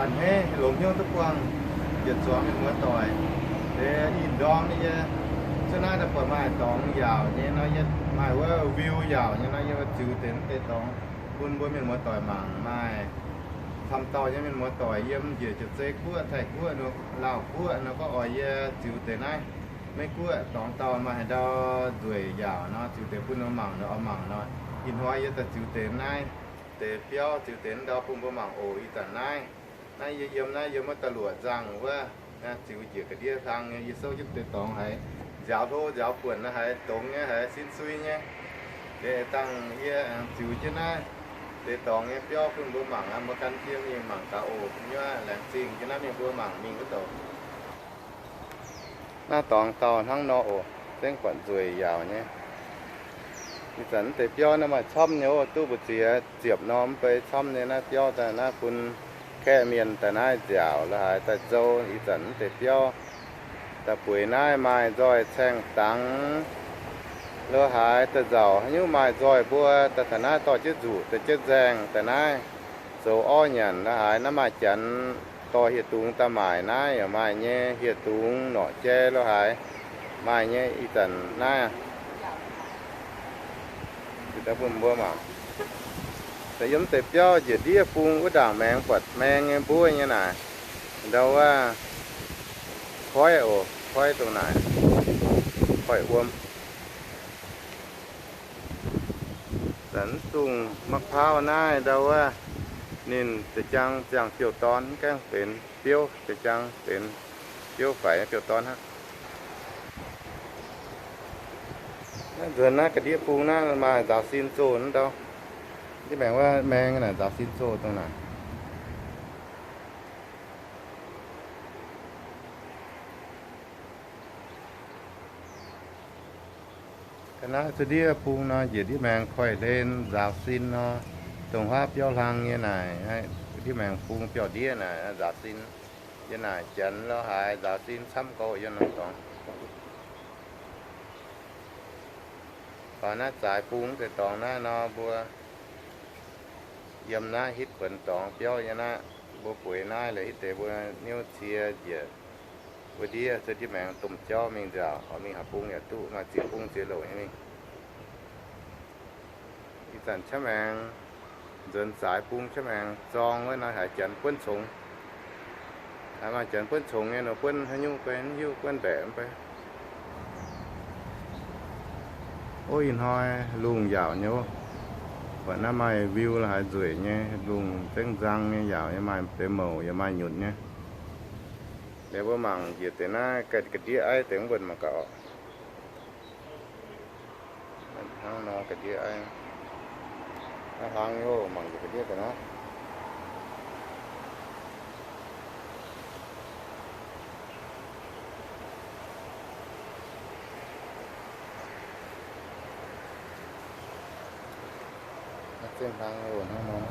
A'hneiv longx hnyouv duqv buangh yietc zuangx mienh muoz doic. Deix ih ndorm yie cuotv naaiv daaih buatc maaih dorngx yaauc nyei nor, yie maaih wuov view yaauc nyei nor, yie ziux deix naaiv deix dorngx bun mbuo mienh muoz doic mangc. Maaih camv dauh nyei mienh muoz doic yiem njiec Jauv-Zei Guoqv, Taiv Guoqv, Laauh Guoqv nor, gorngv oix yie ziux deix naaiv Meiv Guoqv dorngx dauh maaih haaix ndau nzueic yaauc nor, ziux deix bun ninh mangc, ninh oix mangc nor. Ih hnoi yie daaih ziux deix naaiv deix biauv, ziux deix ndau bun mbuo mangc oc. Ih zanc naaiv, naaiv yie yiem naaiv yiem wuov da'luoqc nzangc wuov, ziux njiec ga'ndiev hlang nyei. Yie souv jienv deix dorngx haiz nziaaux hlo nziaaux buonc nor, haiz dongz nyei, haiz sin sui nyei. Deix dangh yie aengx ziux jienv naaiv deix dorngx nyei biauv bun mbuo mangc, mbuo gan jienv mingh mangc gaax oc. Nyuoqv laengz zingh jienv naaiv mingh, mbuo mangc mingh wuov douc. Naaiv dorngx dauh hnangv nor oc, zengv buatc nzueic yaauc nyei. Ih zanc naaiv deix biauv naaiv maaih camv nyei oc, duqv mbu'ziex ziepc norm mv bei camv nyei naaiv biauv daaih naaiv bun kaeqv mienh daaih naaiv nziaauc lo haaix daaih nzou. Ih zanc naaiv deix biauv daaih bueix naaiv maaih nzoih caeng dangx lo haaix daaih nzauc, haaix nyungc maaih nzoih mbuo daaih taux naaiv dorh jienv nzuqc daaih jienv nzaeng daaih naaiv zoux orv nyanc lo haaix. Naaiv maaih janx dorh hieh dungz daaih maaic naaiv yaac maaih nyei, hieh dungz norqc jai lo haaix maaih nyei. Ih zanc naaiv bun mbuo mangc. Yiem deix biauv njiec ndiev bung wuov ndaangc maengx buatc maeng nyei mbuov nyei naaic, ndau wuov koiv oc, koiv dongh naaic, koiv wuom. Zanc mv dungx มะพร้าว naaiv ndau wuov, ninh za'jang ziangh biouv-dorn mv gaengh benx biouv, za'jang benx biouv faix biouv-dorn hnangv. Naaiv nzuonx naaiv ga'ndiev bung naaiv maaih nzaaux sin zoh ndau. Ndiev maengx wuov maeng naaic nzaaux sin zoh dongh naaic. Ga'naaiv zuqc ndiev bung nor, njiec ndiev maengx koiv-hlen nzaaux sin nor, dongh huaav biauv hlang nyei naaic, ndiev maengx bung biauv-ndiev naaic nzaaux sin. Yie naaic janx lo haaix nzaaux sin camv gorx yie nor dorngx. Baac naaiv zaaix bung deix dorngx naaiv nor, mbuo yiem naaiv hitv kuonx dorngx biauv yie naaiv, mbuo bueix naaiv liuz hitv deix mbuo niouv cie njiec wuov ndiev, zuov ndiev maengx domh jauv mingh nziaauc, oix mingh haaix bung yaac duqv, maaih ziex bung ziex louc nyei mingh. Ih zanc qaqv maengx nzuonx zaaix bung qaqv maengx zorng wuov nor haiz janx buonv congx. Haiz maaih janx buonv congx nyei nor, buonv haaix nyungc fai mv hiuv, buonv mbaeqc mv bei. Ov, ih hnoi lungh yaauc nyei ov. Buatc naaiv maaih view lo haaix nzueic nyei, lungh zengv nzang nyei, yaauc nyei, maaih deix mouc yaac maaih nyutc nyei. Liuz mbuo mangc njiec deix naaiv ga'ndiev aiv deix mv buonc mangc gaax oc. Hnangv nor ga'ndiev aiv. Naaiv hlang nyei oc, mangc njiec ga'ndiev deix naaiv. Naaiv zengv hlang nyei oc, hnangv nor.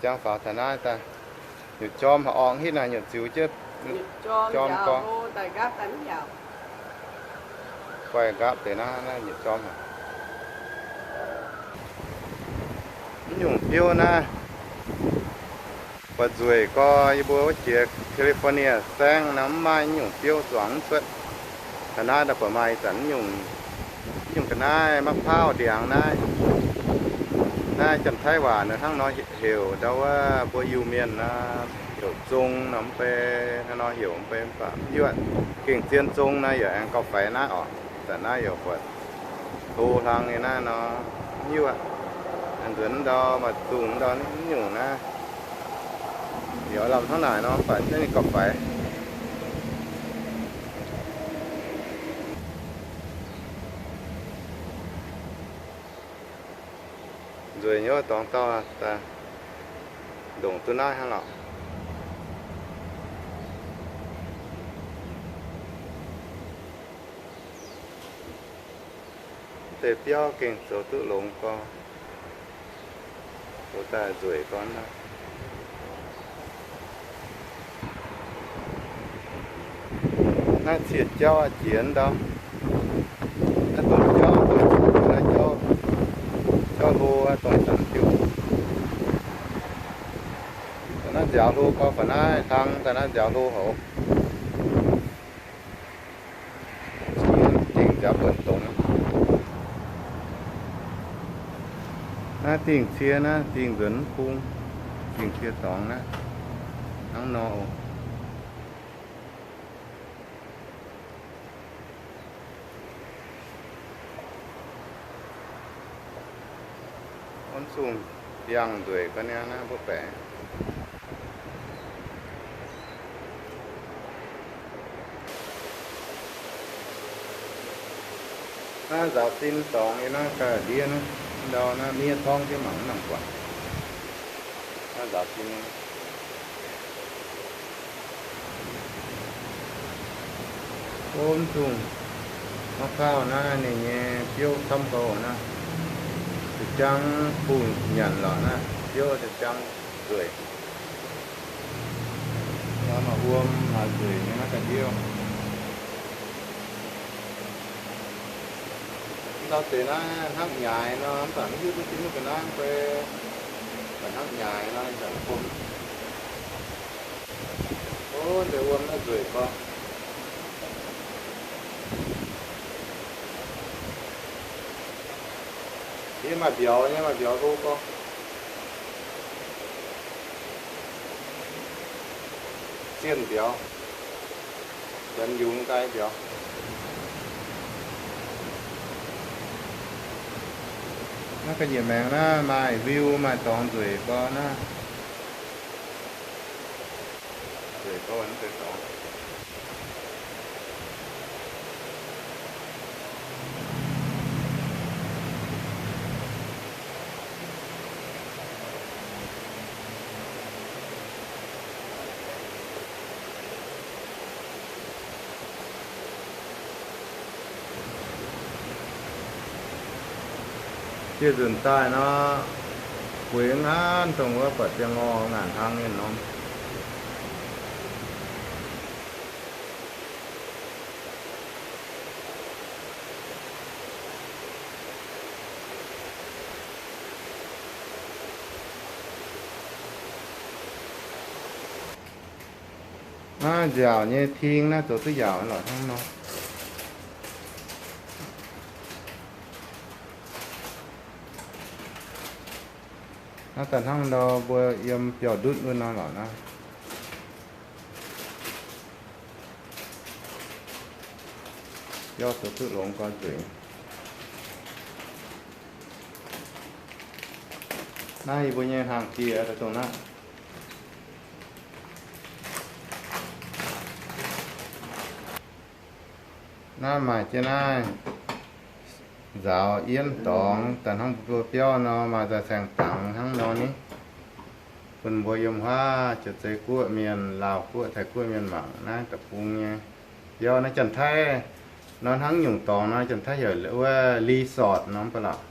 Jangx faaux taux naaiv daaih, nyutc jorm haaix orngx hitv naaic, nyutc ziux jienv jorm gorx. Guai nqaapv deix naaiv, naaiv nyutc jorm haic. Mv nyungc biouv naaiv, buatc nzueic gorx, yie mbuo wuov jiex California saengv nor mv maaih mv nyungc biouv zuangx mv cuotv. Taux naaiv daaih buatc maaih ih zanc mv nyungc, mv nyungc ga'naaiv มะพร้าว ndiangx naaiv. Naaiv Janx-Taiv waac nor hnangv nor heuc ndau wuov, mbuo Iu-Mienh nor heuc zong nor mv bei, hnangv nor heuc mv bei, mv baac mv hiuv. Gengh zien zong nor yaac aengx gauh faix naaiv oc. Ih zanc naaiv yaac buatc to hlang nyei naaiv nor, mv hiuv aqv. Nzuonx ndau maaih zungh ndau mv nyungc naaiv, yaac lamh hnangv naaic nor, mv baac mv hiuv ninh gauh faix. Nzueic nyei wuov dorngx dauh daaih ndongc duqv naaiv hnangv lorqc. Deix biauv gengh zoux duqv longx gorx, zoux daaih nzueic gorx naaiv. Naaiv ciex jauv jiex ndau. Naaiv dongh jauv, naaiv jauv, jauv hlo, dongh zanc jiuv. Daaih naaiv nziaaux hlo gorx, fai naaiv hlang daaih naaiv nziaaux hlo hoc. Dingh nziaaux buonc dongx. Naaiv dingh cie naaiv, dingh nzuonx mv bung, dingh cie dorngx naaiv, hnangv nor oc. Wuov zungh ndiangx nzueic ga'naaiv naaiv, naaiv mbuo baeqc. Naaiv nzaaux sin dorngx nyei naaiv ga'ndiev naaiv, ndau naaiv miev torngv jienv mangc mv nangc buatc. Naaiv nzaaux sin. Wuov zungh mauv gauh naaiv ninh nyei biouv camv gou naaiv, ziouc jangv bungx nyanc lorqc naaiv, biouv ziouc jangv nzueic. Naaiv maaih wuom maaih nzueic nyei naaiv ga'ndiev. Ndau deix naaiv hnangv nyaaix nor, mv baac mv hiuv duqv zinh mv ga'naaiv mv bei, baac hnangv nyaaix nor, ih zanc bung. Ov, deix wuom naaiv nzueic gorx. Yie maaih mbiauz nyei, maaih mbiauz hlo gorx. Zienh mbiauz, nzuonx yungz nqaai mbiauz. Naaiv ga'nyiec maengx naaiv maaih view maaih dorngx nzueic gorx naaiv. Nzueic gorx naaiv deix dorngx. Dieh nzunc daaih nor, bueix ngaanv dongh wuov buatc ziangh ngorc ngaanc hnangv nyei norm. Naaiv nziaauc nyei ting naaiv zoux duqv yaauc lorqc hnangv nor. Naaiv daaih hnangv ndau mbuo yiem biauv-ndutv wuov nor lorqc naaiv. Biauv zoux duqv longx gorx nzueic. Naaiv yie mbuo nyei hnaangx jiex daaih dongh naaiv. Naaiv maaih jienv naaiv nzaaux yienv dorngx daaih hnangv mbuo biauv nor, maaih daaih saeng-dangx hnangv nor ni. Bun mbuo yiem huaav Janx-Zei Guoqv mienh, Laauv Guoqv, Taiv Guoqv mienh mangc naaiv da'bung nyei biauv naaiv. Janx-Taiv nor hnangv nyungc dorngx nor, Janx-Taiv heuc wuov resort nor mv baac lorqc.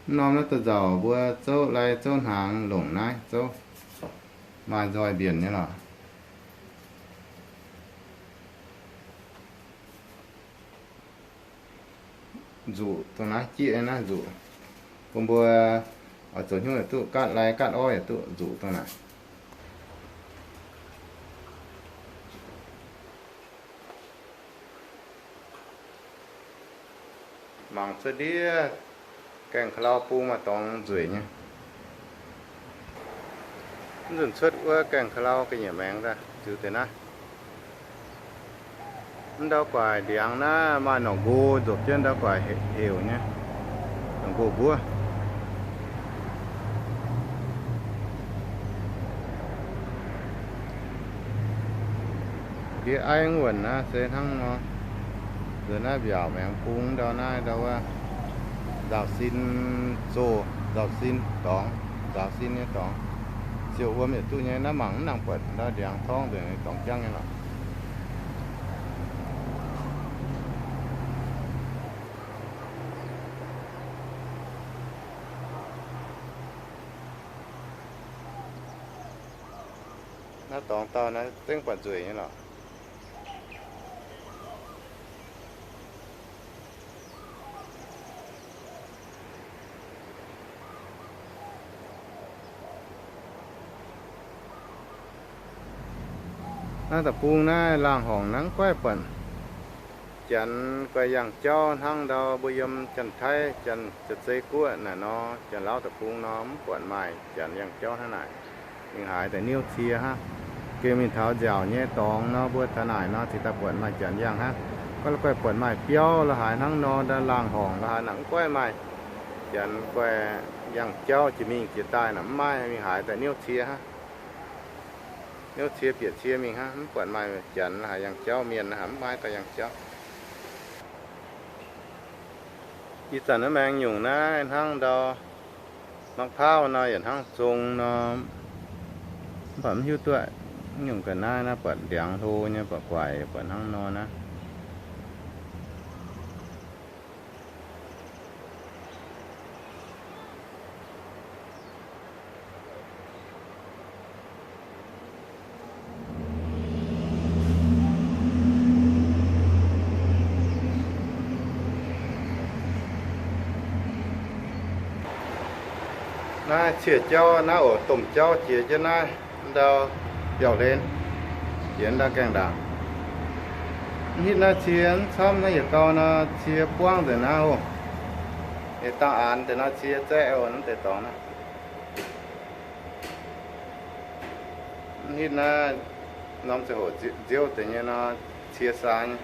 Mv norm naaiv da'nzauc mbuo zouv lai zouv hnaangx longc naaiv zouv, maaih nzoih mbienc nyei lorqc. Nzuqc dongh naaiv, jieqv naaiv nzuqc. Bun mbuo oix zoux hnyouv yaac duqv, gaatv lai gaatv orv yaac duqv, nzuqc dongh naaiv. Mangc cuotv ndiev gaengh ka'lau bung maaih dorngx nzueic nyei. Mv nzunc cuotv wuov gaengh ka'lau ga'nyiec maengx daaih ziux deix naaiv. Mv ndau guaaic ndiangx naaiv maaih norqc nqo nzopc jienv ndau guaaic heuc nyei, norqc nqo mbuov. Ndiev aiv wuonh naaiv se hnangv nor. Nzuonx naaiv mbiaauc maengx bung ndau naaiv ndau wuov, nzaaux sin zoh, nzaaux sin dorngx, nzaaux sin nyei dorngx. Ziouc wuom yietc duqv nyei, naaiv mangc mv nangc buatc ndau ndiangx torngv nzengc, dorngx jangv nyei lorqc. Naaiv dorngx dauh naaiv zengv buatc nzueic nyei lorqc. Naaiv deic-bung naaiv laangh horngc naaiv mv guaih buatc janx guaih yangh jauv hnangv ndau mbuo yiem Janx-Taiv, Janx-Zei guoqv naaic nor, Janx-Lauv deic-bung nor mv buatc maaih janx yangh jauv hnangv naaic. Mingh haaix daaih niouv cie hnangv. Gengh mingh taux nziaauc nyei dorngx nor, mbuo taux naaic nor cingx daaih buatc maaih janx yangh hnangv. Gorngv la'guaih buatc maaih biauv la'haaix hnangv nor, ndau laangh horngc la'haaix naaic mv guaih maaih janx guaih yangh jauv jiex mingh jiex daaih naaic mv maaih. Mingh haaix daaih niouv cie hnangv. Niouv cie bieqc cie mingh hnangv, mv buatc maaih janx la'haaix yangh jauv, mienh la'haaix mv maaih daaih yangh jauv. Ih zanc naaiv maengx nyungc naaiv hnangv ndau มะพร้าว nor, yietc hnangv zong nor, mv baac mv hiuv duqv nyungc ga'naaiv naaiv, buatc ndiangx hlo nyei, buatc guaic, buatc hnangv nor naaiv. Naaiv cie jauv naaiv oc, domh jauv jiex jienv naaiv ndau biauv-hlen, jiex ndau gaengh ndaangc. Mv hitv naaiv cie mv camv, naaiv yietc gau nor cie buangv nzengc naaiv oc. Yietc dangh aanx deix nor cie zaeqv oc, mv deix dorngx naaiv. Mv hitv naaiv norm ziangh hoc nziouv deix nyei nor cie saa nyei.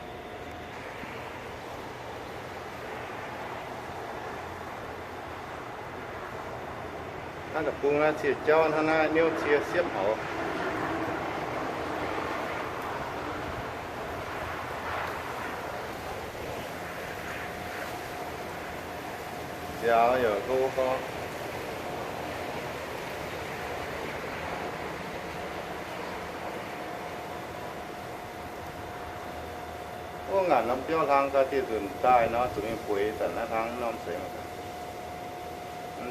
Naaiv deic-bung naaiv cie jauv hnangv naaiv, niouv cie siepv haic. Nziaaux yaac hlo gorx. Wuov ngaanc norm biauv hlang gau, dieh nzunc daaih nor zuqc mingh bueix ih zanc naaiv hlang norm seix.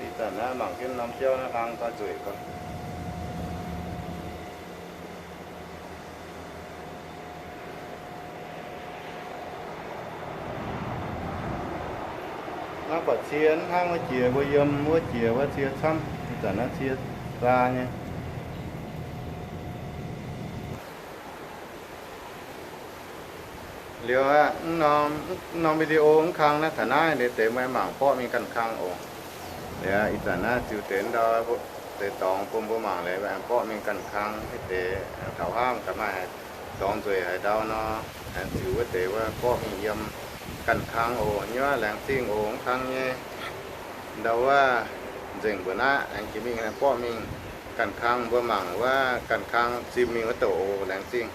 Ih zanc naaiv mangc jienv norm biauv naaiv hlang gau nzueic gau. Naaiv buatc cie hnangv wuov jiex mbuo yiem wuov jiex wuov cie camv. Ih zanc naaiv cie saa nyei. Liuz aqv, mv norm video mv kang naaiv taux naaiv, liuz deix meih mangc borqv mingh ganh kang oc. Liuz ih zanc naaiv ziux deix ndau deix dorngx bun mbuo mangc, liuz aengx borqv mingh ganh kang, hitv deix taux hnangv gaax maaih dorngx nzueic haaix ndau nor, aengx ziux wuov deix wuov borqv mingh yiem ganh kang oc. Nyuov laengz zingh oc. Mv kang nyei ndau wuov nzengc mbuo naaiv, aengx jiex mingh aengx borqv mingh ganh kang, mbuo mangc wuov ganh kang zimh mingh wuov douc oc. Laengz zingh.